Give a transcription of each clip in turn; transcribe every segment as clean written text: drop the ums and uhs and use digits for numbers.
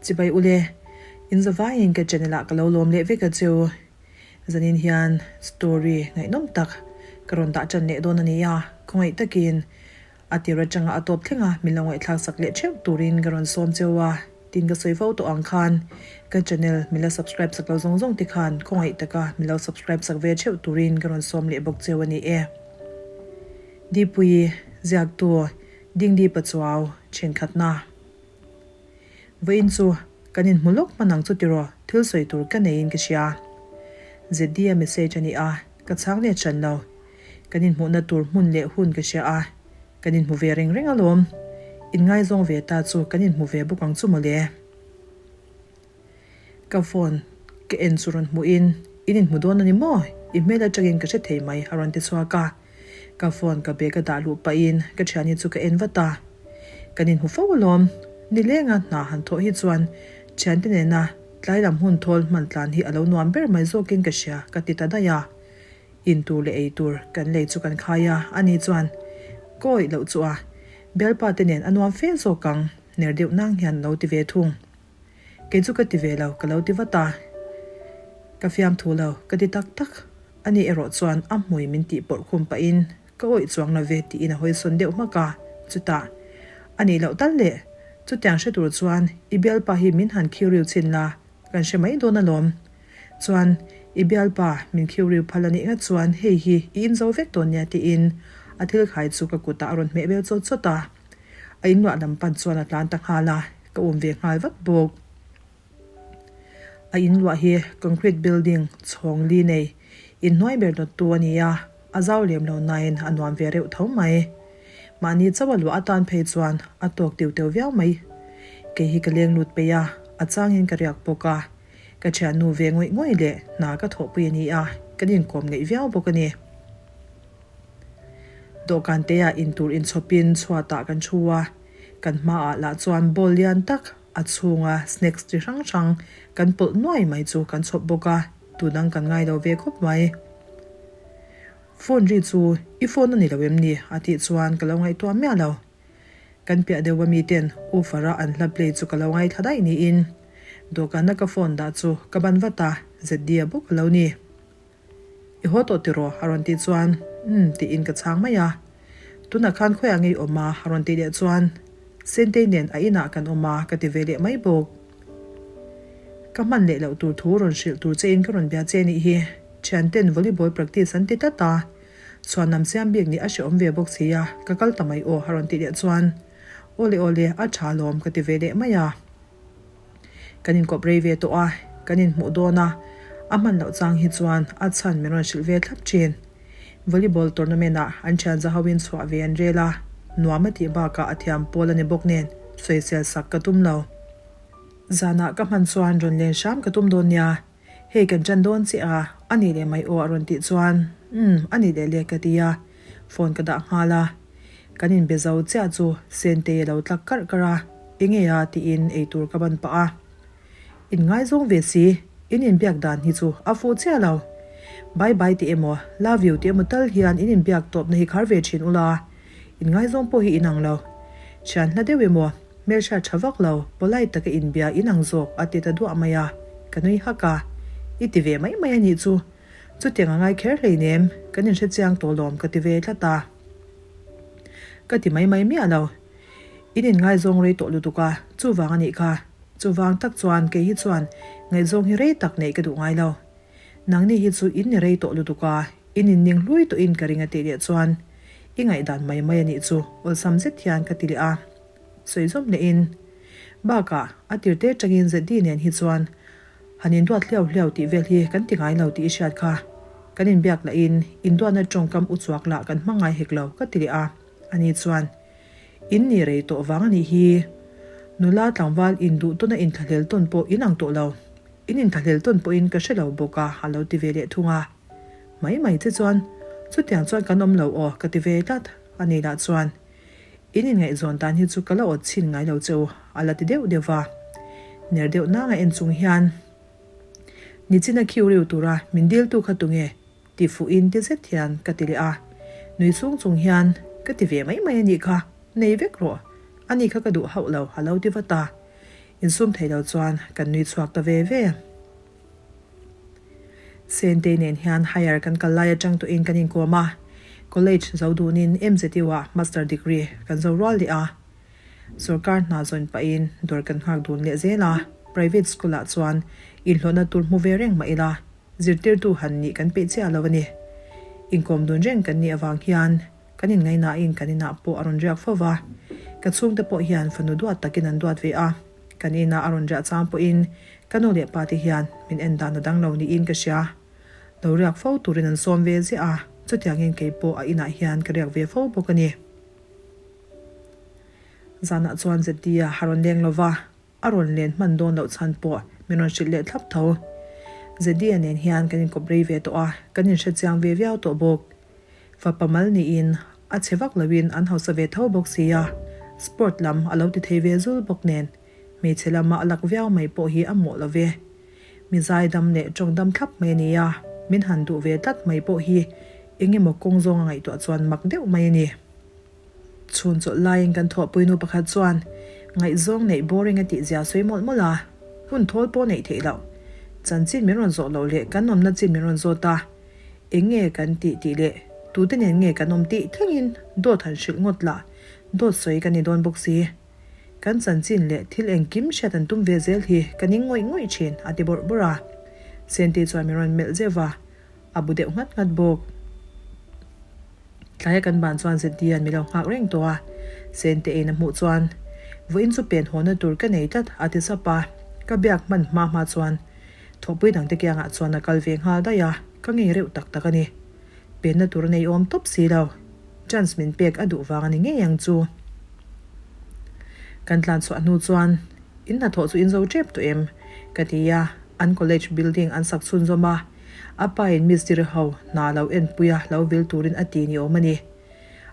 Chibai ule, in zavaiin ka channel ah ka lo lawm leh vek a cheu. Zanin hian story ngaihnawm tak ka rawn dah tan leh dawn a ni a, khawngaih takin a tir atanga a tawp thleng a min lo ngaihthlak sak leh theuh turin ka rawn sawm cheu a, tin ka sawi fo tawh ang khan ka channel min la subscribe sak lo zawng zawng te khan khawngaih taka min lo subscribe sak ve theuh turin ka rawn sawm leh bawk cheu a ni e. Dipui ziaktu Dingdi Pachuau thenkhatna. Vawiin chu kan inhmu lawk hman ang chu tiraw thil sawi tur ka neiin ka hria. ZD-a message a ni a, ka chhang let hran lo. Kan inhmuhna tur hmun leh hun ka hria a, kan inhmu ve reng reng alawm. Inngaizawng ve ta chu kan inhmu ve bawk ang chu mawle. Ka phone ka en chu rawn hmuhin, In inhmu dawn a ni maw? I hmel atangin ka hre thei mai a rawn ti chhuak a. Ka phone ka bag a dah luh pahin ka thiani chu ka en vat a. Kan inhmu fo alawm. Nilenga hna han thawh hi chuan thiante nena tlai lam hun thawl hman tlan hi a lo nuam ber mai zawkin ka hria ka ti ta daih a. In tur leh ei tur kan lei chu kan khai a, ani chuan ka awih loh chu a bialpa te nen a nuam fe zawk ang ner deuh nang hian a lo ti ve thung. Kei chu ka ti ve lo, ka lo ti vat a. Ka fiamthu lo, ka ti tak tak. Ani erawh chuan a hmui min tih pawrh khum pahin ka awih chuang lo ve tiin a hawisawn deuh hmak a. Chutah, A nih loh tal le, chutiang hre tur chuan i bialpa hi min han khiuriu chhin la, kan hre mai dawn alawm. Chuan, i bialpa min khiuriu phal a nih ngat chuan hei hi i inzo vek dawn nia tiin a thil khai chu ka kutah a rawn hmeh bel chawt chawt a. A inluah lam pan chuan a tlan ta nghal a, ka um ve nghal vat bawk. A inluah hi concrete building chhawng li nei inhnuai ber dawttu a ni a, a zau lem lo nain a nuam ve reuh tho mai. Mahni chauh a luah atan phei chuan a tawk tiu teu viau mai. Kei hi ka leng lut peih a, a changin ka riak bawk a. Ka thiannu ve ngawih ngawih leh hna ka thawhpui a ni a, kan inkawm ngeih viau bawk a ni. Dawhkan te ah intur inchhawpin chhuatah kan thu a, kan hmaah lah chuan bowl lian tak a chhunga snacks chi hrang hrang kan pawlh nuai mai chu kan chhawp bawk a, tunang kan ngai lo ve khawp mai. Phone ri chu i phone a ni lo em ni? a tih chuan ka lo ngaihtuah miah lo. Kan piah deuh a miten woofer a an hla play chu ka lo ngaithla daih niin dawhkana ka phone dah chu ka ban vat a, ZD-a bawk a lo ni. I haw tawh tiraw? a rawn tih chuan, Umm tiin ka chhang mai a. Tunah khan khawiah nge i awm a? a rawn tih leh chuan, Sentei nen a inah kan awm a ka ti ve leh mai bawk. Ka hman leh loh tur thu rawn hrilh tur chein ka rawn bia che nih hi. Thianten volleyball practice an ti tlat a, chhuanlam siam bik nih a hrehawm ve bawk si a, ka kal ta mai aw a rawn tih leh chuan, Awle awle, a tha alawm ka ti ve leh mai a. Kan inkawp rei ve tawh a, kan inhmuh dawn a, a hman loh chang hi chuan a chhan min rawn hrilh ve thlap thin. Volleyball tournament ah an thian za hoin chhuah ve an rel a, nuam a tih bakah a thiam pawl a ni bawk nen sawisel sak ka tum lo. Zanah ka hman chuan rawn len hram ka tum dawn nia, Hei kan ṭan dawn che a, a nih leh mai aw a rawn tih chuan umm a nih leh le ka ti a, phone ka dah nghal a. Kan inbe zo chiah chu Sentei a lo tlak karh karh a, enge a tiin eitur ka ban pah a. In ngaizawng ve si, in inbiak dan hi chu a fuh chiah lo. Bye bye tih emaw, love you tih emaw tal hian in inbiak tawpna hi khar ve thin ula, in ngaizawng pawh hi inang lo. Thian hla deuh emaw. Hmelhriat tha vak lo, polite taka inbia in ang zawk a ti ta duah mai a, ka nui hak a. I ti ve mai mai a nih chu. Chutiang a ngai kher hleinem, kan inhre chiang tawh lawm ka ti ve tlat a. Ka ti mai mai miah lo. In inngaizawng rei tawh lutuk a, chuvang a nih kha. Chuvang tak chuan kei hi chuan ngaihzawng hi rei tak neih ka duh ngai lo. Nangni hi chu in ni rei tawh lutuk a, in inning hlui tawhin ka ring a tih leh chuan i ngaihdan mai mai a nih chu awlsam zet hian ka ti leh a. Sawi zawm lehin, Bakah, a tirte atangin ZD nen hi chuan han induat hliau hliau tih vel hi kan ti ngai lo tih i hriat kha. Kan inbiak lahin induatna tawngkam u chuak lah kan hmang ngai hek lo ka ti leh a. Ani chuan, In ni rei tawh vang a nih hi. Nula tlangval induh tawna inthlahlel tawn pawh in ang tawh lo. In inthlahlel tawn pawhin ka hre lo bawk a a lo ti ve leh thung a. Mai mai che chuan, Chutiang chuan kan awm lo aw ka ti ve tlat. Ani lah chuan, In inngaihzawn dan hi chu ka la awt chhin ngai lo che u, a la ti deuh deuh va. Ner deuh nang a en chung hian, Nichina khiu riu tura min diltu kha tunge? ti fuhin ti zet hian ka ti leh a. Nui sung chung hian, Ka ti ve mai mai a nih kha, nei vek rawh. Ani kha ka duh hauh lo, a lo ti vat a. Insum thei lo chuan kan nui chhuak ta ve ve. Sentei nen hian higher kan kal lai atang tawhin kan inkawm a, college zo dunin MZU ah master degree kan zo rual leh a. Sorkar hna zawn pahin dawr kan nghak dun leh zel a, private school ah chuan inhlawhna tur hmu ve reng mah ila zirtirtu han nih kan peih chiah lo a ni. Inkawm dun reng kan nih avang hian kan inngaihnain kan inah pawh a rawn riak fo va, ka chhungte pawh hian fanu duat takin an duat ve a, kan inah a rawn riah chang pawhin ka nu leh pa te hian min en dan a dang lo niin ka hria. Lo riak fo turin an sawm ve ziah a, chutiangin kei pawh a inah hian ka riak ve fo bawk a ni. Zanah chuan ZD-a a rawn leng lo va, a rawn len hman dawn loh chhan pawh min rawn hrilh leh thlap tho. ZD-a nen hian kan inkawp rei ve tawh a, kan inhre chiang ve viau tawh bawk. Fapa mal niin a che vak loin an hausa ve tho bawk si a, sport lam a lo ti thei ve zul bawk nen hmeichhe lama a lak viau mai pawh hi a mawh lo ve. Mi zaidam leh tawngdam thlap mai a ni a, min han duh ve tlat mai pawh hi eng emaw kawng zawnga ngaihtuah chuan mak deuh mai a ni. Chhun chawlh laiin kan thawhpuinu pakhat chuan ngaihzawng neih boring a tih zia sawi mawlh mawlh a, hun thawl pawh neih theih loh. Chanchin min rawn zawh loh leh kan awmna chin min rawn zawt a, eng nge kan tih tih leh tute nen nge kan awm tih thlengin dawt han hrilh ngawt lah, dawt sawi ka ni dawn bawk si. Kan chanchin leh thil engkim hriat an tum ve zel hi ka ning ngawih ngawih thin, a ti bawrh bawrh a. Senti chuan min rawn melh zeuh va, a bu deuh nghat nghat bawk. Tlaia kan ban chuan ZD-a'n min lo nghak reng tawh a, Sente in a hmuh chuan, Vawiin chu pen hawnna tur ka nei tlat, a ti sap a. Ka biak hman hma hma chuan thawhpui dangte kiangah chuan a kal ve nghal daih a, ka ngei reuh tak tak a ni. Penna tur a nei awm tawp si lo. Chance min pek a duh vang a ni ngei ang chu. Kan tlan chhuah hnu chuan, In hnathawh chu in zo tep tawh em? ka ti a, an college building an sak chhunzawm a, a pa in mistiri ho hna lo enpui a lo vil turin a ti ni awm a ni.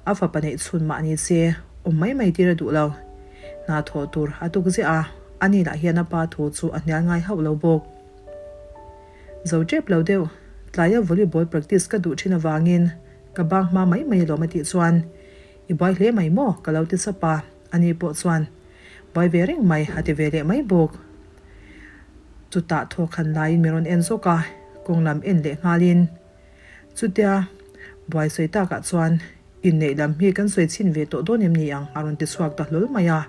A fapa neih chhun mah ni se, awm mai mai tir a duh lo. Hna thawh tur a tuk ziah a, ani lah hian a pa thu chu a hnial ngai hauh lo bawk. Zo tep lo deuh, tlaia volleyball practice ka duh thin avangin ka bang hma mai mai alawm a tih chuan, I buai hle mai maw? ka lo ti sap a, ani pawh chuan, Buai ve reng mai, a ti ve leh mai bawk. Chutah thawk han laiin min rawn en zawk a, kawng lam en leh nghalin, Chutia buai sawi takah chuan inneih lam hi kan sawi chhin ve tawh dawn em ni ang? a rawn ti chhuak ta hlawl mai a,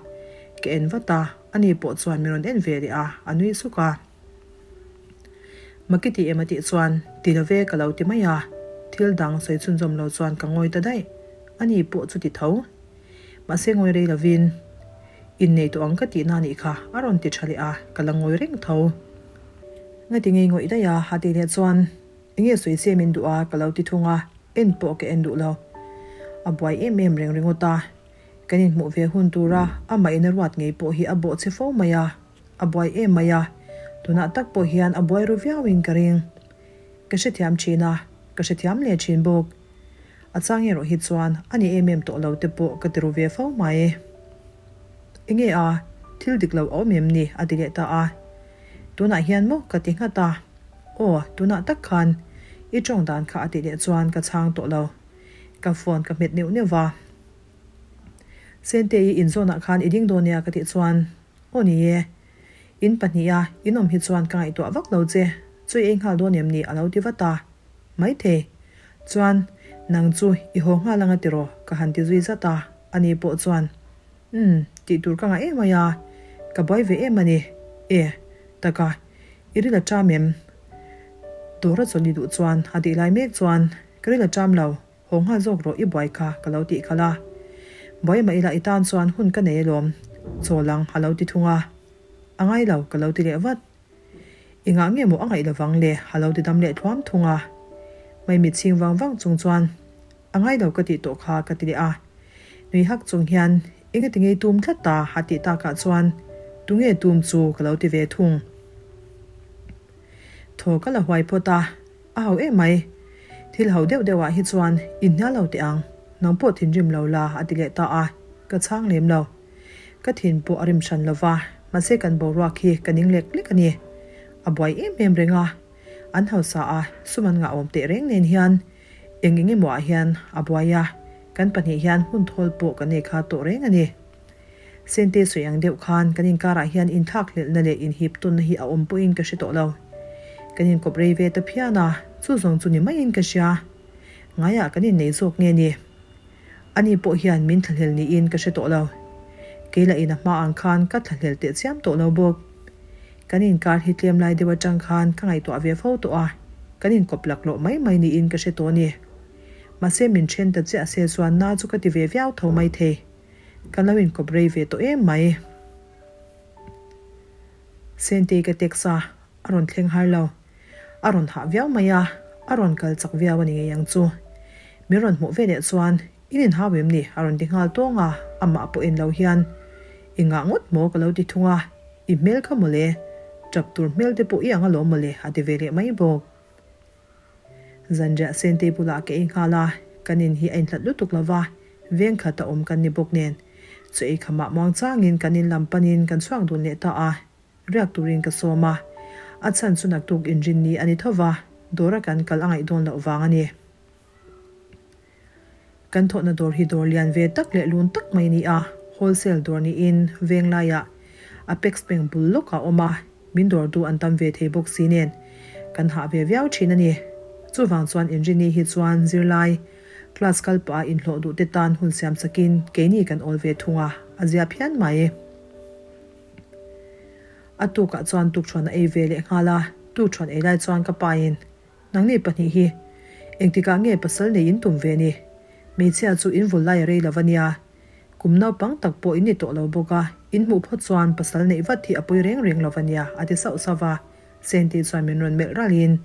ka en vat a, ani pawh chuan min rawn en ve leh a, a nui suk a. Maki ti em a tih chuan ti lo ve ka lo ti mai a, thil dang sawi chhunzawm lo chuan ka ngawi ta daih. Ani pawh chu ti tho. Mahse ngawi rei lovin, Innei tawh ang ka tihna anih kha a rawn ti tha leh a, ka la ngawi reng tho. Ngati ngei ngawih daih a a tih leh chuan enge sawi che min duh a ka lo ti thung a, en pawh ka en duh lo. A buai em em reng ringawt a, kan inhmuh ve hun tura amah in a ruat ngei pawh hi a bawh che fo mai a. A buai em mai a, tunah tak pawh hian a buai ru viauin ka ring. Ka hrethiam thin a, ka hrethiam leh thin bawk. A chang erawh hi chuan a ni em em tawh lo te pawh ka ti ru ve fo mai. Enge a, thil dik lo a awm em ni? a ti leh ta a. Tunah hian maw ka ti nghat a. Aw, tunah tak khan i tawng dan kha a tih leh chuan ka chhang tawh lo. Ka phone ka hmet neuh neuh va. Sente i inzawnah khan i ding dawn nia ka tih chuan Aw ni e, in pahniha in awm hi chuan ka ngaihtuah vak lo che, chu i ei nghal dawn em ni a lo ti vat a. Maithei, chuan nang chu i haw nghal anga tiraw ka han ti zui zat a, ani pawh chuan Umm, tih tur ka ngah em mai a, ka buai ve em a ni, e, taka, i ril a ṭam em? Dawra chawlh i duh chuan a tih lai mek chuan ka ril a ṭam lo. Haw nghal zawk rawh i buai kha ka lo tih khalh a. Buai mah ila i tan chuan hun ka nei alawm, chaw lang a lo ti thung a. A ngai lo ka lo ti leh vat. I ngah nge maw a ngaih lovang le a lo ti dam leh thluam thung a. Maimit chhing vang vang chung chuan a ngai lo ka tih tawh kha ka ti leh a. Nui hak chung hian engati ngei tum tlat ta a tih takah chuan tunge tum chu ka lo ti ve thung. Thaw ka la huai phawt a. A ho em mai. Thil ho deuh deuh ah hi chuan inhnial lo teh ang, nang pawh thinrim lo la a ti leh ta a, ka chhang lem lo. Ka thin pawh a rim hran lo va, mahse kan boruak hi ka ning lek lek a ni. A buai em em reng a, an hausa a, sum an ngah awm teh reng nen hian eng eng emaw ah hian a buai a, kan pahnih hian hun thawl pawh kan nei kha tawh reng a ni. Sente sawi ang deuh khan kan inkarah hian inthlakhlelhna leh inhiptawnna hi a awm pawhin ka hre tawh lo. Kan inkawp rei ve ta phian a, chu zawng chu ni maiin ka hria. Ngaiah kan innei zawk nge ni? Ani pawh hian min thlahlel niin ka hre tawh lo. Kei lah in a hma ang khan ka thlahlel teh chiam tawh lo bawk. Kan inkar hi tlem lai deuh atang khan ka ngaihtuah ve fo tawh a, kan inkawp laklawh mai mai niin ka hre tawh a ni. Mahse min then ta chiah se chuan na chu ka ti ve viau tho mai thei. Kan lo inkawp rei ve tawh em mai. Sentei ka text a, a rawn thleng har lo. A rawn hah viau mai a, a rawn kal chak viau a ni ngei ang chu. Min rawn hmuh ve leh chuan, In inhau em ni? a rawn ti nghal tawng a, amah pawh en lo hian, I ngah ngawt maw? ka lo ti thung a, I hmel kha mawle, tap tur hmel te pawh i ang alawm mawle a ti ve leh mai bawk. Zanriah Sentei bulah ka ei nghal a, kan in hi a inhlat lutuk lo va, veng khat a awm kan ni bawk nen. Chaw ei khamah muang changin kan in lam panin kan chhuak dun leh ta a, riak turin ka sawm a. A chhan chu naktuk inrinni a ni tho va, dawra kan kal a ngaih dawn loh vang a ni. Kan thawhna dawr hi dawr lian ve tak leh lun tak mai a ni a, wholesale dawr niin venglaiah Apex Bank bul lawkah a awm a, min dawrtu an tam ve thei bawk si nen kan hah ve viau thin a ni. Chuvang chuan Inrini hi chuan zirlai class kal pah a inhlawh duh te tan hun siam sakin keini kan awl ve thung a, a zia phian mai. A tukah chuan tukṭhuan a ei ve leh nghal a, tukṭhuan ei lai chuan ka pain Nangni pahnih hi engtikah nge pasal nei in tum ve ni? Hmeichhia chu in vul lai a rei lo a nia. Kum naupang tak pawh in ni tawh lo bawk a, in hmuh phawt chuan pasal neih vat hi a pawi reng reng lo a nia, a ti sauh sauh a. Senti chuan min rawn melh ralhin,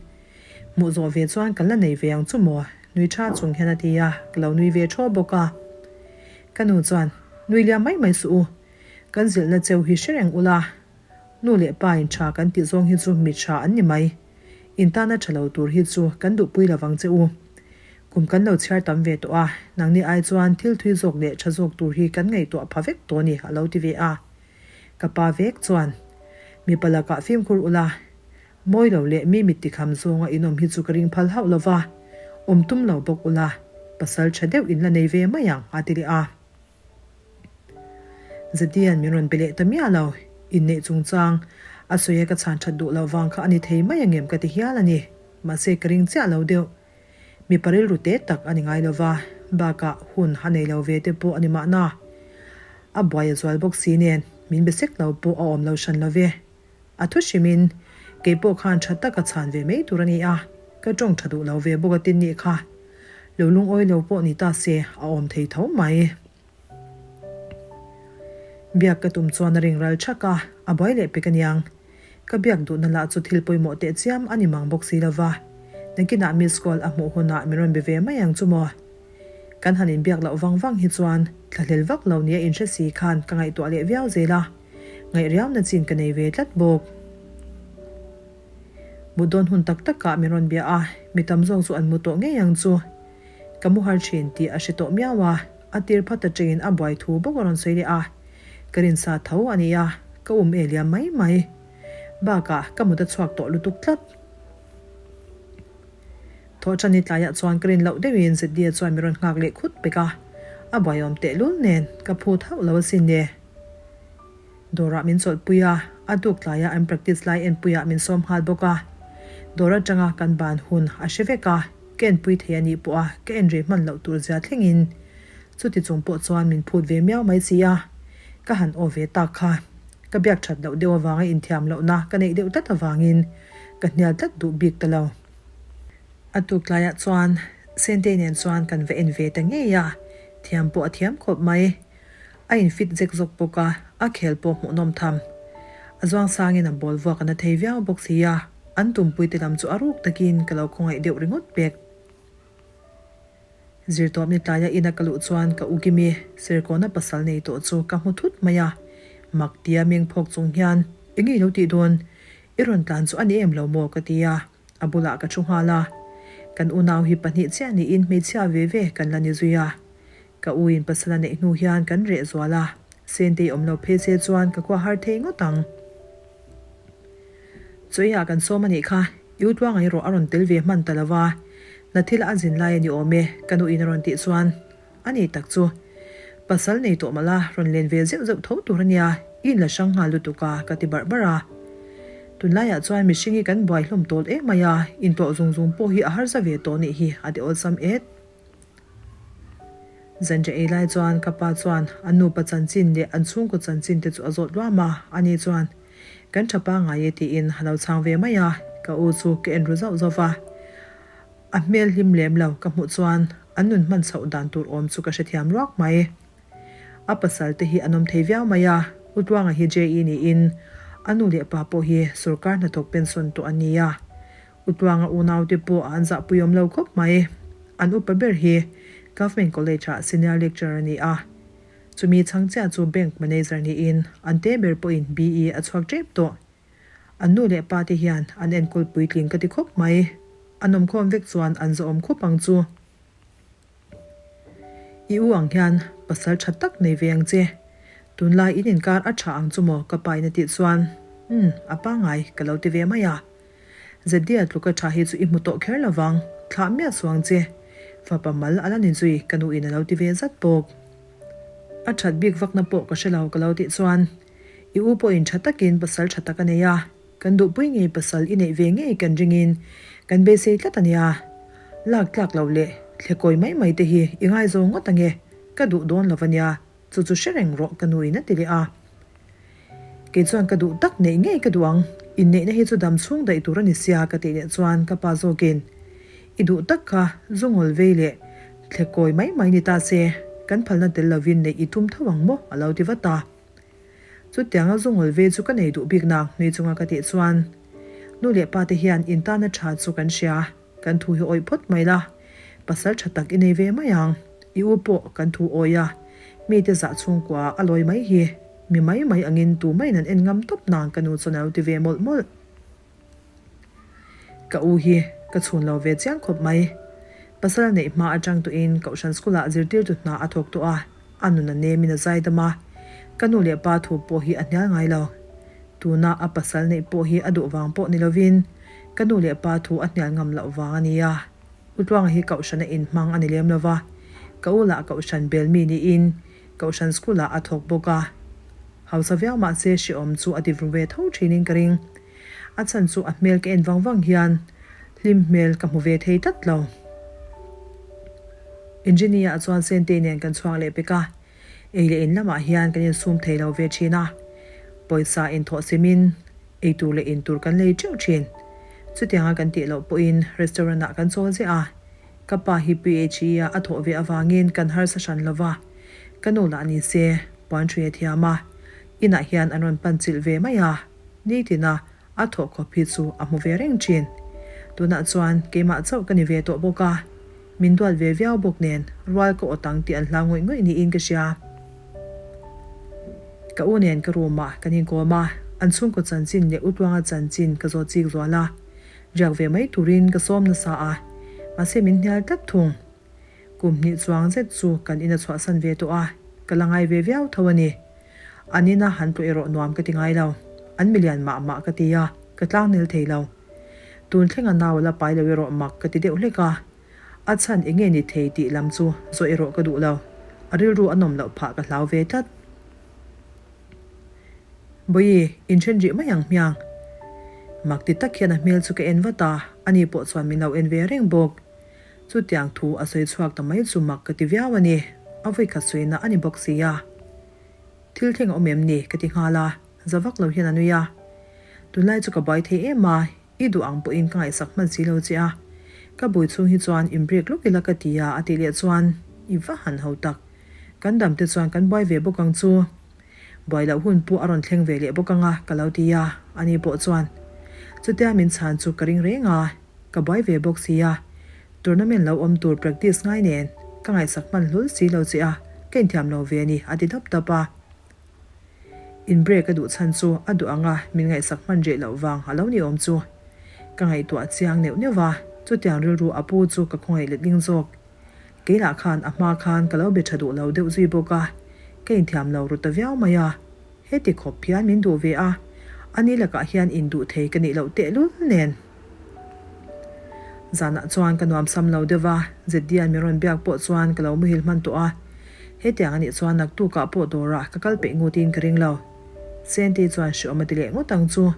Hmuh zawh ve chuan kan la nei ve ang chu maw? Nui tha chung hian a ti a, ka lo nui ve thaw bawk a. Ka nu chuan, Nui liam mai mai suh u, kan zilhna cheu hi hre reng ula, nu leh pa in tha kan tih zawng hi chu mi tha an ni mai. In tana tha lo tur hi chu kan duhpui lo vang che u. Kum kan lo chhiar tam ve tawh a, nangni ai chuan thil thui zawk leh tha zawk tur hi kan ngaihtuah pha vek tawh ni a lo ti ve a. Ka pa vek chuan, Mipa lakah fimkhur ula, mawi lo leh mi mit tikham zawnga in awm hi chu ka ring phal hauh lo va, awm tum lo bawk ula, pasal tha deuh in la nei ve mai ang a ti leh a. Zadian min rawn be leh ta miah lo, inneih chungchang a sawi a ka chhan that duh loh vang kha a ni thei mai angem ka ti hial a ni. Mahse ka ring chiah lo deuh. Mipa rilru te tak a ni ngai lo va, bakah hun a nei lo ve te pawh a ni mahna. A buai a zual bawk si nen min be sek lo pawh a awm lo hran lo ve. A thu hrimin kei pawh khan tha taka chhan ve mai tur a ni a, ka tawng tha duh lo ve bawk a tin nih kha. Lo lungawi lo pawh ni ta se a awm thei tho mai. Biak ka tum chuan a ring ral thak a, a buai leh pek aniang. Ka biak duhna lah chu thil pawimawh teh chiam a ni mang bawk si lova. Nakinah miss call a hmuh hunah min rawn be ve mai ang chu maw. Kan han inbiak loh vang vang hi chuan thlahlel vak lo nia inhre si khan ka ngaihtuah leh viau zel a. Ngaih riauna chin ka nei ve tlat bawk. Mut dawn hun tak takah min rawn bia a, mi tam zawk chu an mu tawh ngei ang chu. Ka mu har thin tih a hre tawh miau a, a tir phat atangin a buai thu bawk a rawn sawi leh a. Ka rinsa tho a nia, ka um e liam mai mai. Bakah ka mut a chhuak tawh lutuk tlat. Thawhṭan i tlaiah chuan ka rin loh deuhin Zeddia chuan min rawn nghak leh khut pek a, a buaiawm tehlul nen ka phut hauh lo asin le. Dawrah min chawlhpui a, a tuk tlaia an practice lai enpuiah min sawm nghal bawk a. Dawr atanga kan ban hun a hre vek a, ka enpui thei a nih pawh a ka en rei hman loh tur zia thlengin chuti chung pawh chuan min phut ve miau mai si a, ka han aw ve tak kha. Ka biak that loh deuh avanga inthiam lohna ka neih deuh tlat avangin ka hnial tlat duh bik ta lo. A tuk tlaiah chuan Sentei nen chuan kan va en ve ta ngei a, thiam pawh a thiam khawp mai. A in fit zek zawk bawk a, a khel pawh hmuhnawm tham. A zuang sangin a ball vuak a na thei viau bawk si a, an tumpui te lam chu a ruk takin ka lo khawngaih deuh ringawt pek. Zirtawp ni tlaia ina ka luh chuan ka u Kimi Serkawna pasal nei tawh chu ka hmu thut mai a, mak tia meng phawk chung hian, Enge i lo tih dawn? I rawn tlan chu a ni em lo maw? ka ti a, a bulah ka thu nghal a. Kan unau hi pahnih chiah niin hmeichhia ve ve kan la ni zui a. Ka u in pasal a neih hnu hian kan reh zual a, Sentei awm lo phei se chuan ka khua har thei ngawt ang. Chawiah kan sawm a nih kha, i u tluanga erawh a rawn tel ve hman ta lo va, na thil a zin lai a ni awm e, ka nu in a rawn tih chuan a ni tak chu. Pasal nei tawh mah la, rawn len ve zeuh zeuh tho tur a nia, i inla hrang nghal lutuk a, ka ti barh barh a. Tunlaiah chuan mihring hi kan buai hlawm tawl em mai a, intlawh zung zung pawh hi a harsa ve tawh nih hi, a ti awlsam et. Zanriah ei lai chuan ka pa chuan an nupa chanchin leh an chhungkaw chanchin te chu a zawt luam a, ani chuan, Kan tha pangngai e tiin a lo chhang ve mai a, ka u chu ka en ru zauh zauh va. A hmel hlim lem lo ka hmuh chuan an nun hman chhoh dan tur awm chu ka hrethiam ruak mai. A pasal te hi an awm thei viau mai a, U Tluanga hi JE niin a nu leh pa pawh hi sawrkar hnathawk pension tawh an ni a. U Tluanga unaute pawh an zahpui awm lo khawp mai. An upa ber hi Government College ah senior lecturer a ni a. Chumi chhang chiah chu bank manager niin an te ber pawhin BE a chhuak tep tawh. An nu leh pa te hian an enkawl puitling ka ti khawp mai. An awmkhawm vek chuan an zawhawm khawp ang chu. I u ang hian pasal tha tak nei ve ang che. Tunlai in inkar a tha ang chu maw ka pa in a tih chuan umm a pangai ka lo ti ve mai a. Zedia tluka tha hi chu i hmu tawh kher lovang, thlah miah suh ang che. Fapa mal a la ni zui ka nu in a lo ti ve zat bawk. A that bik vakna pawh ka hre lo ka lo tih chuan i u pawhin tha takin pasal tha tak a nei a. Kan duhpui ngei pasal i neih ve ngei kan ringin kan beisei tlat a nia. Lak tlak loh leh thlekawi mai mai te hi i ngaizawng ngawt ange, ka duh dawn lo a nia, chu chu hre reng rawh ka nuin a ti leh a. Kei chuan ka duh tak neih ngei ka duh ang, inneihna hi chu dam chhung daih tur a ni sia ka tih leh chuan ka pa zawkin i duh tak kha zungawl vei leh thlekawi mai mai ni ta se, kan phalna tel lovin neih i tum tho ang maw a lo ti vat a. Chutianga zungawl ve chu ka nei duh bik nang nui chunga ka tih chuan nu leh pa te hian in tana tha chu kan hria, kan thu hi awih phawt mai la, pasal tha tak i nei ve mai ang, i u pawh kan thu awih a, mite zah chhungkua a lawi mai hi, mi mai mai angin tu maiin an en ngam tawp nang ka nu chuan a lo ti ve mawlh mawlh. Ka u hi ka chhun lo ve chiang khawp mai. Pasal a neih hma atang tuin Kohhran School-ah zirtirtu hna a thawk tawh a, a nun a nemin a zai dam a. Ka nu leh pa thu pawh hi a hnial ngai lo. Tuna a pasal neih pawh hi a duh vang pawh ni lovin ka nu leh pa thu a hnial ngam loh vang a ni a. U Tluanga hi Kohhrana inhmang a ni lem lo va, ka u lah Kohhran bel mi niin Kohhran School-ah a thawk bawk a. Hausa viau mahse hrehawm chu a ti vru ve tho thinin ka ring. A chhan chu a hmel ka en vang vang hian hlim hmel ka hmu ve thei tlat lo. Engineer ah chuan Sentei nen kan chhuak leh pek a, ei leh in lamah hian kan insum thei lo ve thin a, pawisa inthawh simin ei tur leh in tur kan lei teuh thin. Chutianga kan tih loh pawhin restaurant ah kan chawl ziah a, ka pa hi PHE a a thawh ve avangin kan harsa hran lo va, ka nu lah ni se puan ṭhui a thiam a, inah hian an rawn pan chilh ve mai a. Nitina a thawh khawp hi chu a hmu ve reng thin. Tunah chuan keimah chauh ka ni ve tawh bawk a, min duat ve viau bawk nen rual ka awt ang tih an hlau ngawih ngawih niin ka hria. Ka u nen ka room ah kan inkawm a, an chhungkaw chanchin leh U Tluanga chanchin ka zawt chik zual a, riak ve mai turin ka sawm nasa a, mahse min hnial tlat thung. Kum hnih chuang zet chu kan in a chhuahsan ve tawh a, ka la ngai ve viau tho a ni. An ina han tlawh erawh nuam ka ti ngai lo. An milian mah mah ka ti a, ka tlangnel thei lo. Tun thlenga nau a la pai lo erawh mak ka ti deuh hlek a. A chhan eng nge ni thei tih lam chu zawh erawh ka duh lo. A rilru a nawm loh phah ka hlau ve tlat. Bawihi, inthen rih mai ang hmiang. Mak ti tak hian a hmel chu ka en vat a, ani pawh chuan min lo en ve reng bawk. Chutiang thu a sawi chhuak ta mai chu mak ka ti viau a ni. A vawikhat sawina a ni bawk si a. Thil thleng a awm em ni? ka ti nghal a, za vak lo hian a nui a. Tunlai chu ka buai thei em a, i duh ang pawhin ka ngaihsak hman si lo che a. Ka bui chhung hi chuan in break lawk ila ka ti a, a tih leh chuan i va han ho tak. Kan dam te chuan kan buai ve bawk ang chu. Buai loh hun pawh a rawn thleng ve leh bawk ang a, ka lo ti a, ani pawh chuan chutia min chhan chu ka ring reng a. Ka buai ve bawk sia, tournament lo awm tur practice ngai nen ka ngaihsak hman hlul si lo che a, ka inthiam lo ve a ni a ti dap dap a. In break a duh chhan chu a duh ang a, min ngaihsak hman reh loh vang a lo ni awm chu. Ka ngaihtuah chiang neuh neuh va, chutiang rilru a pu chu ka khawngaih letling zawk. Kei lah khan a hma khan ka lo be tha duh lo deuh zui bawk a, ka inthiam lo ru ta viau mai a. Heti khawp hian min duh ve a, ani lakah hian induh thei ka nih loh tehlul nen. Zanah chuan ka nuam sam lo deuh va, Zeddian min rawn biak pawh chuan ka lo muhil hman tawh a. Hetiang anih chuan naktukah pawh dawrah ka kal peih ngutin ka ring lo. Sentei chuan hreawm a ti leh ngawt ang chu.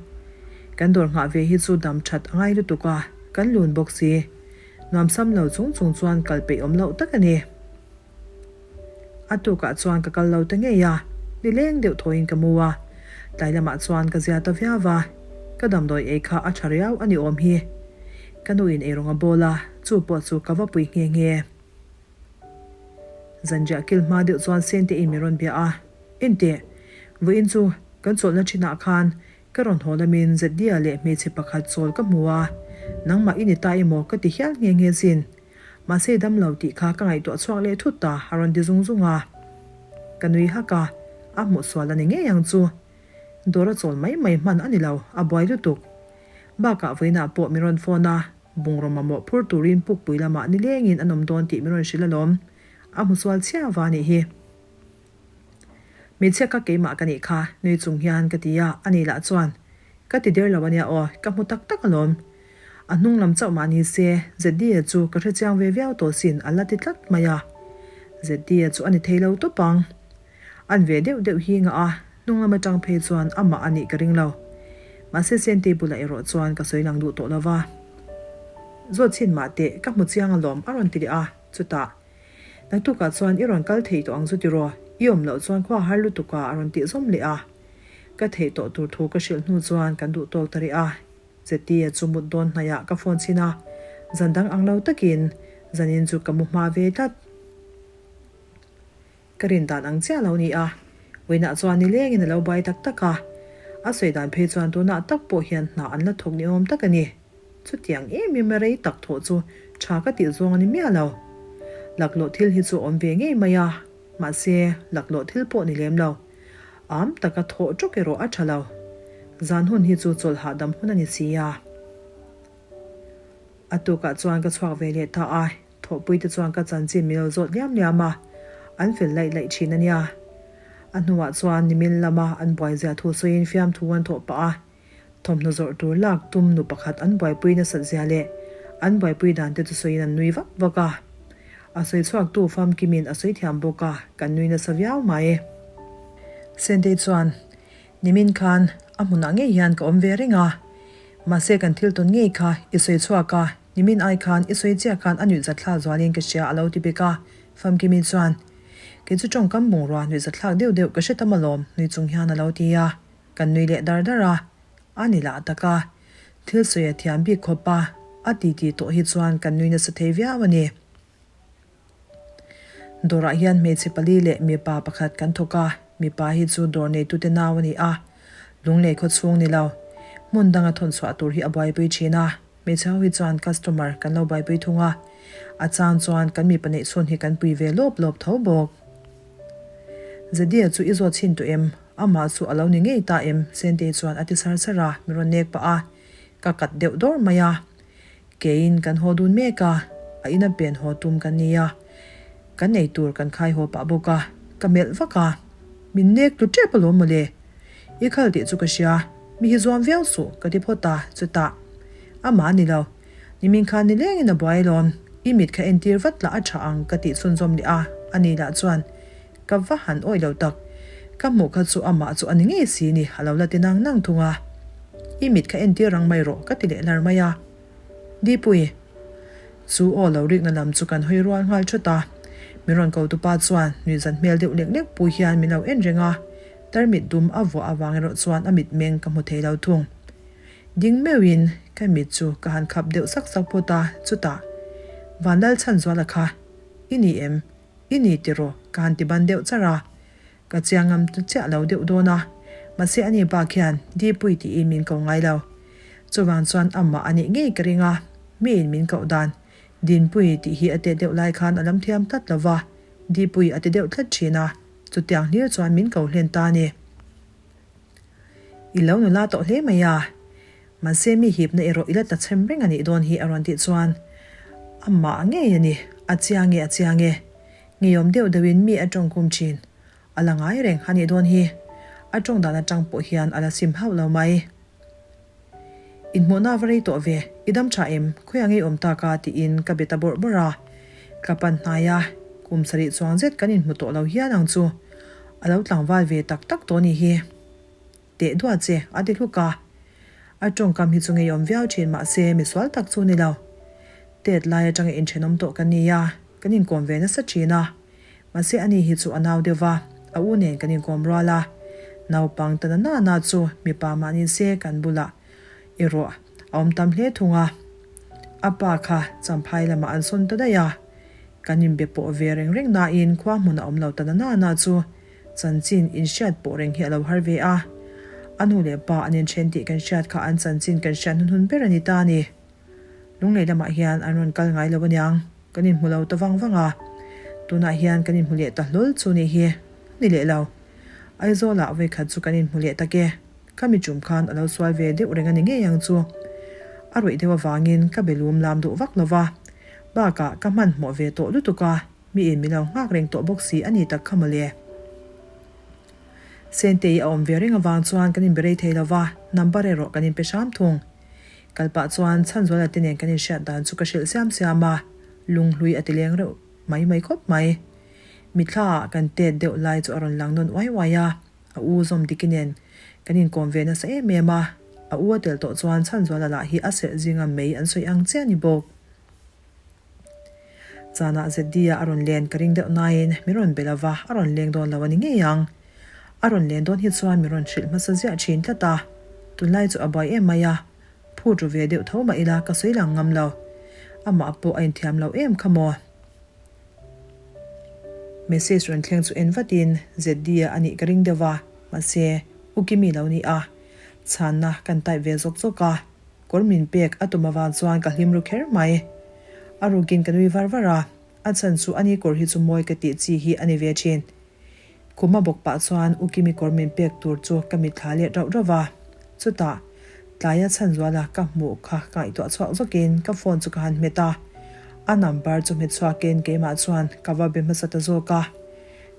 Kan dawr nghah ve hi chu dam that a ngai lutuk a, kan lun bawk si. Nuamsam lo chung chung chuan kal peih awm loh tak a ni. A tukah chuan ka kal lo ta ngei a, nileng deuh thawiin ka mu a. Tlai lamah chuan ka zia ta viau va, ka damdawi ei kha a tha riau a ni awm hi. Ka nuin eirawng a bawl a, chu pawh chu ka va pui nghe nghe. Zanriah kil hma deuh chuan Sente in min rawn bia a, Enteh, vawiin chu kan chawlhna thinah khan ka rawn haw lamin Zeddia leh hmeichhe pakhat chawl ka hmu a, nangmah i ni ta emaw ka ti hial nghe nghe sin. Mahse dam lo tih kha ka ngaihtuah chhuak leh thut ta a rawn ti zung zung a. Ka nui hak a, a hmuh sual a ni ngei ang chu. Dawr a chawl mai mai hman a ni lo, a buai lutuk. Bakah vawiinah pawh min rawn phone a, bungraw mamawh phur turin pukpui lamah nilengin an awm dawn tih min rawn hrilh alawm. A hmu sual chhia va nih hi. Hmeichhia kha keimah ka nih kha, nui chung hian ka ti a, ani lah chuan, Ka ti der lo ania aw, ka hmu tak tak alawm. A hnung lam chauh mah ni se, Zeddy-a chu ka hrechiang ve viau tawh sin a la ti tlat mai a. Zeddy-a chu a ni thei lo tawp ang. An ve deuh deuh hi ngah a, hnung lam atang phei chuan amah a nih ka ring lo. Mahse Sentei bulah erawh chuan ka sawi lang duh tawh lo va. Zawt chhin mah teh, ka hmu chiang alawm a rawn ti leh a, chutah. Naktukah chuan i rawn kal thei tawh ang chu tiraw? I awm loh chuan khua har lutuk a a rawn tih zawm leh a. Ka theih tawh tur thu ka hrilh hnu chuan kan duh tawk ta rih a. Zetia chu mut dawn hnaihah ka phone chhin a, zan dang ang lo takin zanin chu ka mu hma ve tlat. Ka rin dan ang chiah lo ni a, Wina chuan nilengin a lo bai tak tak a, a sawi dan phei chuan tunah tak pawh hian hna an la thawk ni awm tak a ni. Chutiang em em a rei tak thawh chu tha ka tih zawng a ni miah lo. Laklawh thil hi chu awm ve ngei mai a, mahse laklawh thil pawh ni lem lo. Am taka thawh tawk erawh a tha lo. Zan hun hi chu chawlh hahdam hun a ni si a. A tukah chuan ka chhuak ve leh ta a, Thawhpuite chuan ka chanchin min lo zawt liam liam a, an fel laih laih thin a nia. A hnuah chuan nimin lama an buaizia thu sawiin fiamthu an thawh pah a, thawmhnaw zawrh tur lak tum nu pakhat an buaipui nasat zia leh an buaipui dan te chu sawiin an nui vak vak a. A sawi chhuaktu famkimin a sawi thiam bawk a, kan nui nasa viau mai. Sentei chuan, Nimin khan a hmunah ngei hian ka awm ve reng a, mahse kan thil tawn ngei kha i sawi chhuak a, Nimin ai khan i sawi chiah khan a nuihzatthlak zualin ka hria a lo ti bik a, Famkimi chuan, Kei chu tawngkam bungrua nuihzatthlak deuh deuh ka hre tam alawm, nui chung hian a lo ti a, kan nui leh dar dar a. A ni lah tak a, thil sawi a thiam bik khawp a, a titi tawh hi chuan kan nui nasa thei viau a ni. Dawrah hian hmeichhe pali leh mipa pakhat kan thawk a, mipa hi chu dawr neitute nau a ni a, lunglei khaw chhung ni lo, hmun danga thawn chhuah tur hi a buaipui thin a. Hmeichhe ho hi chuan customer kan lo buaipui thung a, a chang chuan kan mipa neih chhun hi kan pui ve lawp lawp tho bawk. Zedia chu i zawt chhin tawh em? Amah chu a lo ni ngei ta em? Sentei chuan a ti sar sar a, min rawn nek pah a, ka kat deuh dawr mai a. Keiin kan haw dun mek a, a ina pen haw tum kan ni a, kan ei tur kan khai haw pah bawk a, ka melh vak a, min nek tlu tep alawm mawle. I khal tih chu ka hria, mi hi zuam viau suh ka ti phawt a, chutah, Amah a ni lo, nimin khan nilengin a buai alawm, i mit kha entir vat lah a tha ang ka tih chhunzawm leh a, ani lah chuan, Ka va han awih lo tak, ka hmuh kha chu amah chu a ni ngei si ni a lo la ti nang nang thung a, I mit kha entir rang mai rawh ka ti leh hlar mai a. Dipui. Chu aw lo rikna lam chu kan hawi rual nghal thut a, min rawn ko tupa chuan nuihzat hmel deuh lek lek pu hian min lo en reng a, tarmit dum a vuah avang erawh chuan a mitmeng ka hmu thei lo thung. Ding meuhin ka mit chu ka han khap deuh sak sak phawt a, chutah, Vanlalchhanzuala kha i ni em? I ni tiraw? ka han ti ban deuh char a. Ka chiang ngam chiah lo deuh dawn a, mahse ani bak hian Dipui tiin min ko ngai lo. Chuvang chuan amah a nih ngei ka ring a, miin min koh dan Dinpui tih hi a tet deuh lai khan a lam thiam tlat lo va, Dipui a ti deuh tlat thin a, chutiang hlir chuan min ko hlen ta a ni. I lo nula tawh hle mai a, mahse mi hipna erawh i la tla chhem reng a nih dawn hi a rawn tih chuan amah ngei a ni, a chiang e a chiang e. Ngeiawm deuh deuhin mi a tawngkhum thin. A la ngai reng a nih dawn hi. A tawng dan atang pawh hian a la sim hauh lo mai. Inhmuhna va rei tawh ve, i dam tha em? Khawiah ngei awm tak a? tiin ka be ta bawrh bawrh a. Ka pan hnai a. Kum sarih chuang zet kan inhmu tawh lo hial ang chu. A lo tlangval ve tak tak tawh ni hi. Teh duah che, a ti hluk a. A tawngkam hi chu ngeiawm viau thin mahse misual tak chu ni lo. Tet lai atanga inthenawm tawh kan ni a, kan inkawm ve nasa thin a. Mahse ani hi chu a nau deuh va, a u nen kan inkawm rual a. Naupang ta na na na chu mipa mah ni se kan bulah erawh a awm tam hle thung a. A pa kha Champhai lamah an sawn ta daih a. Kan inbe pawh ve reng reng nain khua hmun a awm lo ta na na na chu chanchin inhriat pawh reng hi a lo har ve a. A nu leh pa an inthen tih kan hriat kha an chanchin kan hriat hnuhnun ber a ni ta a ni. Lunglei lamah hian an rawn kal ngai lo aniang, kan inhmu lo ta vang vang a. Tunah hian kan inhmu leh ta hlawl chu ni hi a ni leh lo. Aizawlah vawikhat chu kan inhmu leh tak e. Ka mi tum khan a lo sual ve deuh reng a ni ngei ang chu. A ruih deuh avangin ka be lum lam duh vak lo va. Bakah ka hmanhmawh ve tawh lutuk a, miin min lo nghak reng tawh bawk si a ni tak kha mawle. Sentei a awm ve reng avang chuan kan inbe rei thei lo va, number erawh kan inpe hram thung. Kal pah chuan Chhanzuala te nen kan inhriat dan chu ka hrilh siam siam a, lunghlui a ti leng reuh mai mai khawp mai. Mithlaah kan tet deuh lai chu a rawn lang nawn uai uai a, a u zawm diki nen kan inkawm ve nasa em em a, a u a tel tawh chuan Chhanzuala lah hi a serh zinga mei an sawi ang chiah a ni bawk. Zanah ZD-a a rawn len ka ring deuh nain min rawn be lova, a rawn leng dawn lo a ni ngei ang. A rawn len dawn hi chuan min rawn hrilh hmasa ziah thin tlat a, tunlai chu a buai em mai a, phut ru ve deuh tho mah ila ka sawi lang ngam lo. Amah pawh a inthiam lo em kha maw? Message rawn thleng chu en vatin ZD-a a nih ka ring deuh a, mahse U Kimi lo ni a, chhanna kan type ve zawk zawk a. Kawr min pek a tum avang chuan ka hlim ru kher mai. A rukin ka nui var var a, a chhan chu ani kawr hi chu mawi ka tih chi hi a ni ve thin. Khuma bawk pah chuan U Kimi kawr min pek tur chu ka mitthla let rauh rauh va. Chutah, tlaia chhanzuala ka hmuh kha ka ngaihtuah chhuak zawkin ka phone chu ka han hmet a. A number chu hmet chhuakin keimah chuan ka va be hmasa ta zawk a.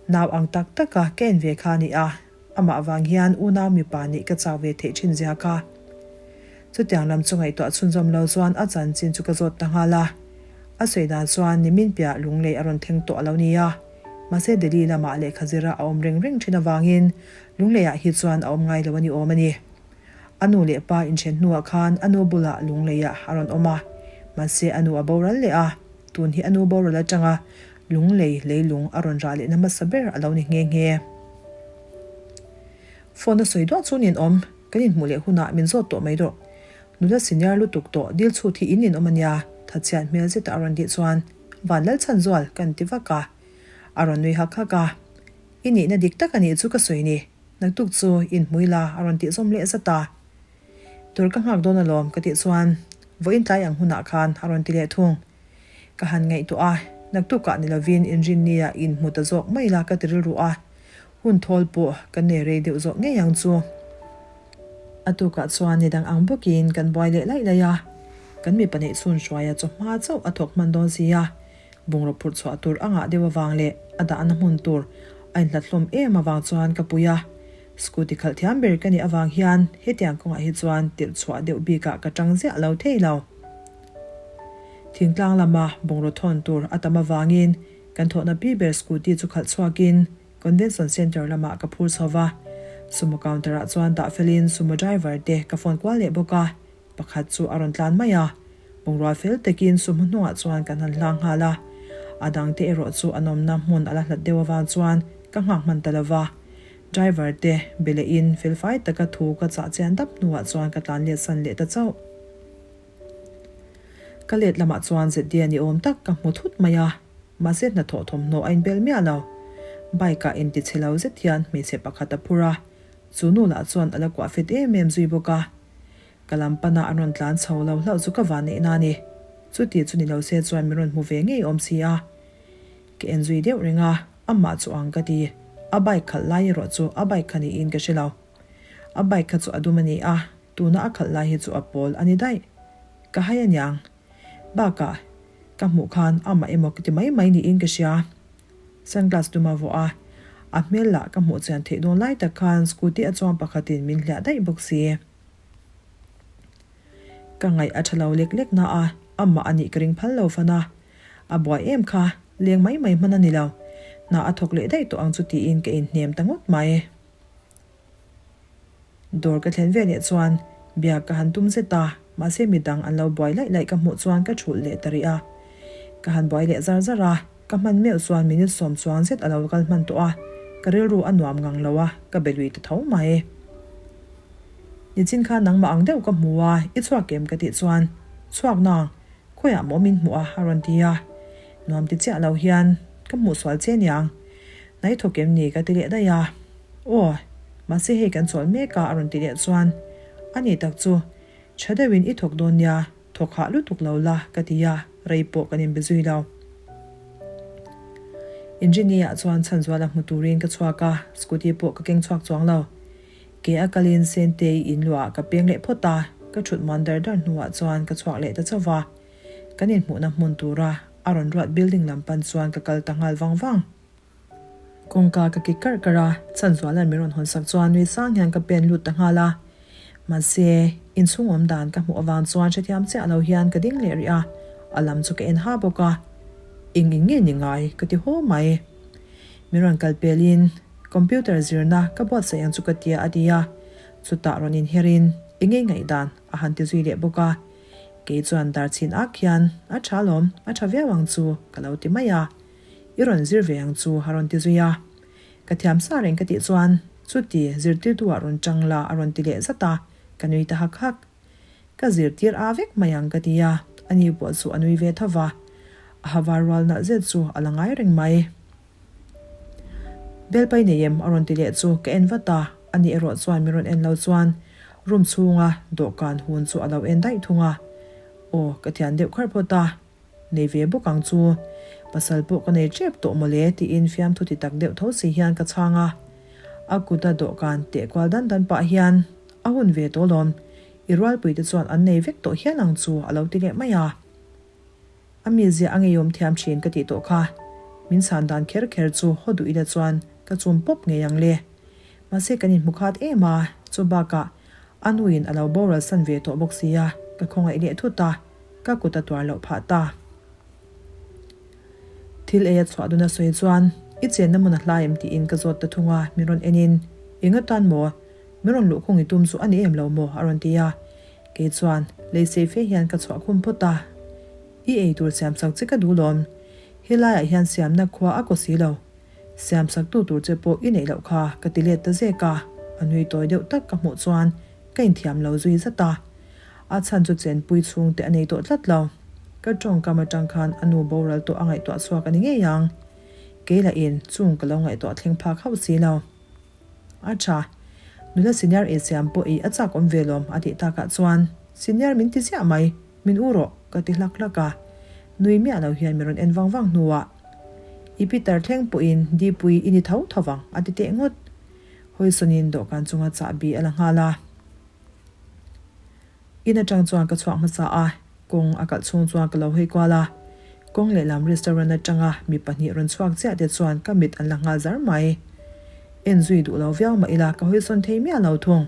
Nau ang tak taka ka en ve kha a ni a. Amah vang hian unau mipa nih ka chak ve theih thin zia ka. Chutiang lam chu ngaihtuah chhunzawm lo chuan a chanchin chu ka zawt ta nghal a. A sawi dan chuan nimin piah Lunglei a rawn thleng tawh a lo ni a. Mahse Delhi lamah lehkha zira a awm reng reng thin avangin Lungleiah hi chuan a awm ngai lo a ni awm a ni. A nu leh pa inthen hnuah khan a nu bulah Lungleiah a rawn awm a. Mahse a nu a boral leh a. Tun hi a nu boral atanga Lunglei leilung a rawn rah lehna hmasa ber a lo ni nghe nghe. Phone a sawi duah chu nin awm, kan inhmuh leh hunah min zawt tawh mai rawh. Nula senior lutuk tawh dil chhut hi in ninawm a nia, thatchhiat hmel zeta a rawn tih chuan Van Lalchhanzual kan ti vak a. A rawn nui hak hak a. I nihna dik tak a nih chu ka sawi ni, naktuk chu inhmui la a rawn tih zawm leh zat a. Tur ka nghak dawn alawm ka tih chuan vawiin tlai ang hunah khan a rawn ti leh thung. Ka han ngaihtuah a, naktukah ni lovin inrinnia inhmu ta zawk mai la ka ti rilru a, hun thawl pawh ka nei rei deuh zawk ngei ang chu. A tukah chuan ni dang ang bawkin kan buai leh laih laih a, kan mipa neih chhun hruaia chawhma chauh a thawk hman dawn si a, bungraw phurh chhuah tur a ngah deuh avang leh a dahna hmun tur a inhlat hlawm em avang chuan ka pui a. Scooty khalh thiam ber ka nih avang hian hetiang kawngah hi chuan tirh chhuah deuh bikah ka tang ziah lo thei lo. Thingtlang lama bungraw thawn tur a tam avangin kan thawhna pi ber scooty chu khalh chhuakin Convention Centre lamah ka phur chho va. Sumo counter ah chuan dah felin sumo driver te ka phone kual leh bawk a. Pakhat chu a rawn tlan mai a, bungrua fel takin sumo hnungah chuan kan han hlang nghal a. A dangte erawh chu an awmna hmun a la hlat deuh avang chuan ka nghak hman ta lo va. Driver te be lehin felfai taka thu ka chah chian dap hnuah chuan ka tlan let san leh ta chauh. Ka let lamah chuan ZD-a ni awm tak ka hmu thut mai a, mahse hnathawh thawmhnaw a inbel miah lo. Bike-ah inti chhe lo zet hian hmeichhe pakhat a phur a, chu nu lah chuan a la kuah fet em em zui bawk a. Ka lam pana an rawn tlan chho lo hlauh chu ka van neihna a ni. Chuti chu ni lo se chuan min rawn hmu ve ngei awm si a. Ka en zui deuh reng a, amah chu ang ka ti. A bike khalh lai erawh chu a bike kha niin ka hre lo. A bike kha chu a dum a ni a, tuna a khalh lai hi chu a pawl a ni daih. Ka hai aniang. Bakah, ka hmuh khan amah emaw ka ti mai mai niin ka hria. Sunglass dum a vuah a, a hmel lah ka hmuh chian theih dawn lai tak khan scooty a chuang pakhatin min hliah daih bawk si. Ka ngaih a tha lo lek lek na a, amah a nih ka ring phal lo fan a. A buai em kha. Leng mai mai hman a ni lo. Hna a thawk leh daih tawh ang chu tiin ka inhnem ta ngawt mai. Dawr ka thlen ve leh chuan biak ka han tum zet a, mahse midang an lo buai laih laih ka hmuh chuan ka thulh leh ta rih a. Ka han buai leh zar zar a, ka hman meuh chuan minute sawm chuang zet a lo kal hman tawh a, ka rilru a nuam ngang lo a, ka be lui ta tho mai. Nichin khan nangmah ang deuh ka hmu a, i chhuak em ka tih chuan, Chhuak nang, Khawiah maw min hmuh a? a rawn ti a. Nuam ti chiah lo hian ka hmuh sual che niang. Hnai thawk em ni ka ti leh daih a. Aw, mahse hei kan chawl mek a a rawn ti leh chuan a ni tak chu tha deuhin i thawk dawn nia, thawk hah lutuk lo la ka ti a, rei pawh kan inbe zui lo. Engineer chuan chhanzuala hmu turin ka chhuak a, scooty pawh ka keng chhuak chuang lo. Ke a kalin Sentei in luah ka peng leh phawt a, ka thut muan dar dar hnuah chuan ka chhuak leh ta chauh va. Kan inhmuhna hmun tura a rawn ruat building lam pan chuan ka kal ta nghal vang vang. Kawngka ka kik karh karh a, Chhanzuala'n min rawn hawnsak chuan nui sang hian ka pen lut ta nghal a. Mahse, inchhung awm dan ka hmuh avang chuan hrethiam chiah lo hian ka ding leh rih a, a lam chu ka en ha bawk a. Eng in nge ni ngai? ka ti haw mai. Min rawn kal pelin Computer zirna ka buatsaih ang chu ka tia a ti a, chutah rawn inherin i ngei ngaihdan a han ti zui leh bawk a. Kei chuan dar chhin ak hian a tha lawm, a tha viau ang chu ka lo ti mai a. I rawn zir ve ang chu a rawn ti zui a. Ka thiam sa reng ka tih chuan chuti zirtirtu ah rawn tang la a rawn ti leh zat a, ka nui ta hak hak. Ka zirtir a vek mai ang ka ti a, ani pawh chu a nui ve tho va. A ha var rual nalh zet chu a la ngai reng mai. Belpai nei em? a rawn ti leh chu ka en vat a, ani erawh chuan min rawn en lo chuan room chhunga dawhkan hun chu a lo en daih thung a. Aw, ka thian deuh kharh phawt a, nei ve bawk ang chu. Pasal pawh ka nei tep tawh mawle tiin fiamthu ti tak deuh tho si hian ka chhang a. A kuta dawhkan teh kual dan dan pah hian a hun ve tawh lawm, i rualpui te chuan an nei vek tawh hial ang chu a lo ti leh mai a. A mizia a ngeiawm thiam thin ka tih tawh kha. Min chhan dan kher kher chu haw duh ila chuan ka chum pawp ngei ang le. Mahse kan inhmu khat em a, chu bakah a nuin a lo boral san ve tawh bawk sia, ka khawngaih leh thut a, ka kut a tuar loh phah ta. Thil ei a chhuah dun a sawi chuan i chenna hmun a hlai em tiin ka zawt ta thung a, min rawn enin, Eng atan maw? Min rawn luhkhung i tum chu a ni em lo maw? a rawn ti a. Kei chuan, lei sei fe hian ka chhuah khum phawt a, I ei tur siamsak che ka duh lawm. Helaiah hian siamna khua a kaw si lo. Siamsaktu tur che pawh i neih loh kha ka ti let ta zek a, a nui tawi deuh tak ka hmuh chuan ka inthiam lo zui zat a. A chhan chu chenpui chhungte a nei tawh tlat lo. Ka tawngkam atang khan a nu boral tawh a ngaihtuah chhuak a ni ngei ang. Kei lahin chung ka lo ngaihtuah thleng phak hauh si lo. A tha. Nula senior ei siam pawh ei a chak awm ve lawm a tih takah chuan senior min ti ziah mai, min u rawh ka ti hlak hlak a. Nui miah lo hian min rawn en vang vang hnuah I Peter thleng pawhin Dipui i ni tho tho vang a ti teh ngawt. Hawisawnin dawhkan chunga chahbi a la nghal a. In atang chuan ka chhuak hmasa a, kawng a kalh chhung chuan ka lo hawi kual a. Kawng lehlam restaurant atanga mi pahnih rawn chhuak chiah te chuan ka mit an la nghal zar mai. En zui duh lo viau mah ila ka hawi sawn thei miah lo thung.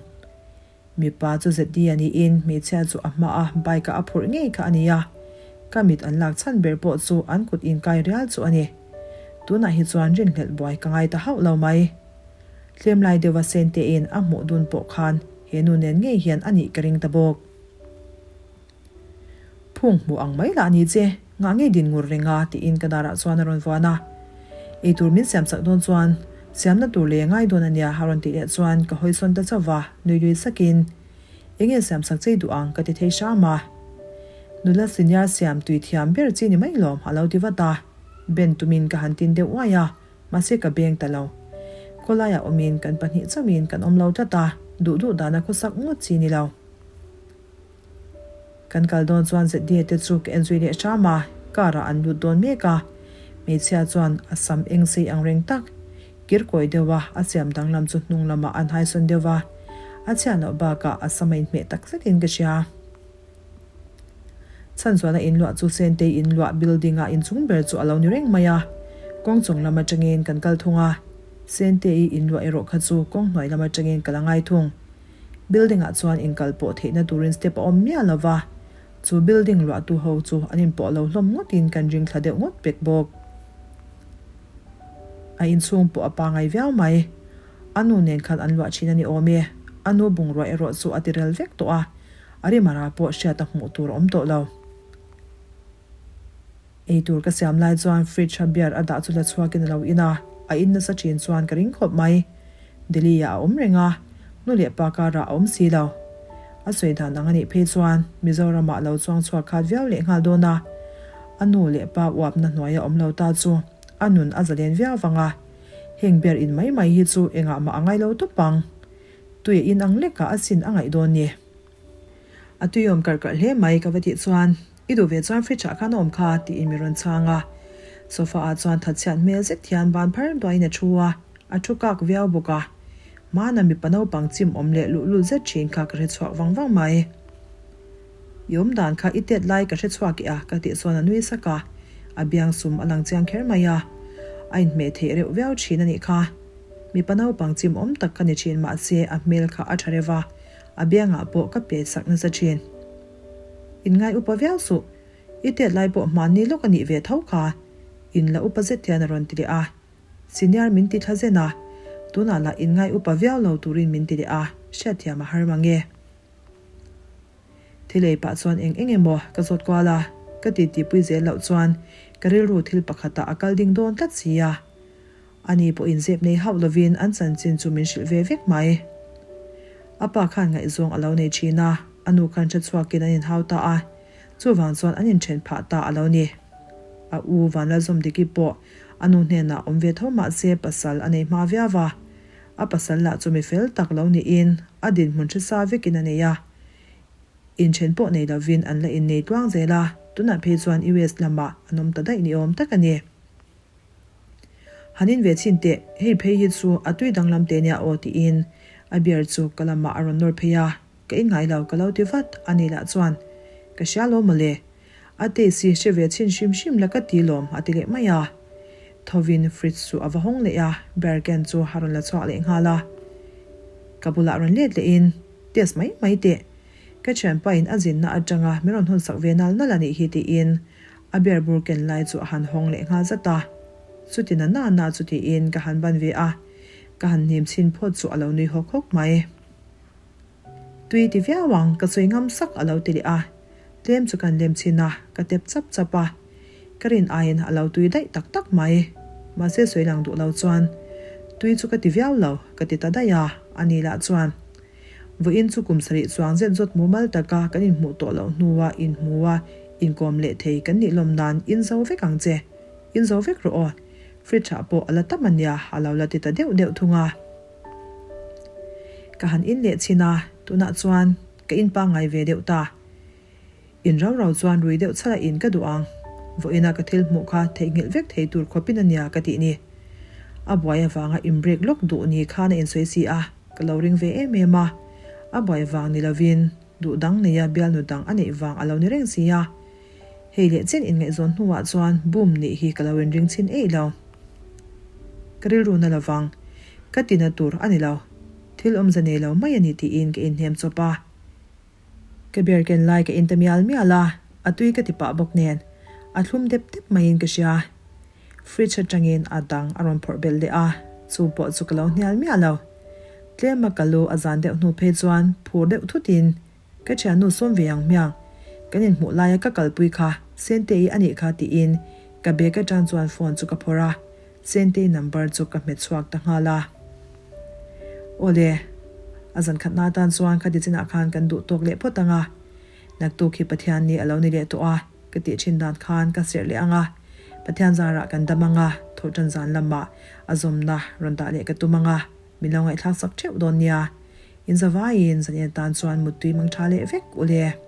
Mipa chu ZD a niin hmeichhia chu a hma a bike a a phurh ngei kha a ni a. Ka mit an lak chhan ber pawh chu an kut inkai rial chu a ni. Tunah hi chuan rinhlelh buai ka ngai ta hauh lo mai. Tlem lai deuha Sentein a hmuh dun pawh khan he nu nen ngei hian a nih ka ring ta bawk. Phung hmuh ang mai lah ni che, ngah ngei din ngur reng a tiin ka darah chuan a rawn vuan a. Eitur min siam sak dawn chuan siamna tur lei a ngai dawn a nia a rawn tih leh chuan ka hawi sawn ta chauh va, nui lui sakin Enge siam sak chei duh ang ka ti thei hram a. Nula senior siam tui thiam ber chi ni mai lawm a lo ti vat a. Ben tumin ka han tin deuh uai a. Mahse ka beng ta lo. Khawlaiah awmin kan pahnih chauhin kan awm lo tlat a, duh duh dana khawsak ngawt chi ni lo. Kan kal dawn chuan ZDA te chu ka en zui leh hram a, car ah an lut dawn mek a. Hmeichhia chuan a sam eng sei ang reng tak, kir kawi deuh a, a siam danglam chu hnung lamah an haisawn deuh a. A chhiat loh bakah a sam a inhmeh tak zetin ka hria. Chhanzuala inluah chu Sentei inluah building ah inchung ber chu a lo ni reng mai a, kawng chung lam atangin kan kal thung a, Sentei inluah erawh kha chu kawng hnuai lam atangin ka la ngai thung. Building ah chuan inkal pawh theihna turin step a awm miah lo va, chu building luahtu ho chu an inpawh lo hlawm ngawtin kan ring thla deuh ngawt pek bawk. A inchhung pawh a pangai viau mai. A nu nen khan an luah thin a ni awm e. A nu bungrua erawh chu a ti rel vek tawh a, a rimara pawh hriat a hmuh tur a awm tawh lo. Ei tur ka siam lai chuan fridge a beer a dah chu la chhuakin a lo in a, a in nasa thin chuan ka ring khawp mai. Delhi ah a awm reng a, nu leh pa karah a awm si lo. A sawi dan ang a nih phei chuan Mizoram ah lo chuang chhuak khat viau leh nghal dawn a, a nu leh pa uapna hnuaia awm lo ta chu a nun a zalen viau vang a, heng beer in mai mai hi chu engah mah a ngai lo tawp ang. Tui a in ang lekah a sin a ngaih dawn ni. A tuiawm karh karh hle mai ka va tih chuan, I duh ve chuan fridge ah khan a awm kha tiin mi rawn chhang a. Sofa ah chuan thatchhiat hmel zet hian ban phar duaiin a thu a, a thu kak viau bawk a. Hmana mipa naupang chim awm leh luhlul zet thin kha ka hre chhuak vang vang mai. I awm dan kha i tet lai ka hre chhuak i a ka tih chuan a nui sak a, a biang sum a lang chiang kher mai a. A inhmeh theih reuh viau thin a nih kha. Mipa naupang chim awm tak ka ni thin mahse a hmel kha a tha reuh a, A biangah pawh ka piai sak nasa thin. Inngai upa viau suh. I tet lai pawh hmanni lawk a nih ve tho kha. In la upa zet hian a rawn ti leh a. Senior min ti thla zen a. Tunah lah inngai upa viau lo turin min ti leh a, hriatthiam a har mang e. Thil ei pah chuan eng eng emaw ka zawt kual a, ka titipui zel loh chuan ka rilru thil pakhatah a kal ding dawn tlat si a. Ani pawhin zep nei hauh lovin an chanchin chu min hrilh ve vek mai. A pa khan ngaihzawng a lo nei thin a, a nu khan hre chhuakin an inhau ta a, chuvang chuan an inthen phah ta a lo ni. A u Vanlalzawmdiki pawh a nu hnenah awm ve tho mah se pasal a nei hma viau va, a pasal lah chu mi fel tak lo niin a dinhmun hre sa vekin a nei a. Inthen pawh nei lovin an la innei tluang zel a, tunah phei chuan US lamah an awm ta daih ni awm tak a ni. Han in ve chhin teh, hei phei hi chu a tui danglam teh nia aw tiin a beer chu ka lamah a rawn nawr phei a, ka in ngai lo ka lo ti vat a ni lah chuan ka hria lo mawle, a taste hi hre ve chhin hrim hrim la ka ti lawm a ti leh mai a. Thovin fridge chu a va hawng leh a, beer can chu a rawn la chhuak leh nghal a, ka bulah rawn let lehin test mai mai teh, ka thianpa in a zinna atanga min rawn hawn sak ve nal nal a nih hi tiin A beer bur ken lai chu a han hawng leh nghal zat a, Chuti na na na chu tiin ka han ban ve a, ka han hnim chhin phawt chu a lo nui hawk hawk mai. Tui ti viau ang, ka sawi ngam sak a lo ti leh a, tlem chu kan lem chhin a, ka tep chap chap a, ka rin aiin a lo tui daih tak tak mai. Mahse sawi lang duh lo chuan, Tui chu ka ti viau lo, ka ti ta daih a, ani lah chuan, Vawiin chu kum sarih chuang zet zawt mumal taka kan inhmuh tawh loh hnua inhmua inkawm leh thei kan nih lawm nan in zo vek ang che. In zo vek rawh aw. Fridge ah pawh a la tam ania a lo la ti ta deuh deuh thung a. Ka han in leh chhin a, tunah chuan ka in pangngai ve deuh ta. In rau rau chuan rui deuh chhala in ka duh ang. Vawiina ka thil hmuh kha theihnghilh vek thei tur khawpin a nia ka tih ni. A buai avanga in break lawk duh ni khan a insawi si a, ka lo ring ve em em a. A buai vang ni lovin duh dang neia bialnu dang a neih vang a lo ni reng si a. Hei leh chen inngaihzawn hnuah chuan boom nih hi ka lo inring chhin eih lo. Ka rilru na lovang. Ka tina tur a ni lo. Thil awmze nei lo mai a ni tiin ka inhnem chawp a. Ka beer ken lai ka in ta mial mial a, a tui ka ti pah bawk nen a thlum dep dep maiin ka hria. Fridge atangin a dang a rawn phawrh belh leh a, chu pawh chu ka lo hnial miah lo. Tlema ka lu a zan deuh hnu phei chuan phur deuh thutin ka thiannu sawm ve ang hmiang kan inhmuh laia ka kalpui kha Sentei a nih kha tiin ka bag atang chuan phone chu ka phawrh a, Sentei number chu ka hmet chhuak ta nghal a. Awle, a zan khatna atan chuan khati chinah khan kan duh tawk leh phawt ang a. Naktuk hi Pathian ni a lo ni leh tawh a, ka tih thin dan khan ka serh leh ang a. Pathian zarah kan dam ang a, thawhtan zan lamah a zawmna rawn dah leh ka tum ang a, min lo ngaihthlak sak theuh dawn nia. In zavaiin zan en atan chuan muttui mang tha leh vek ule.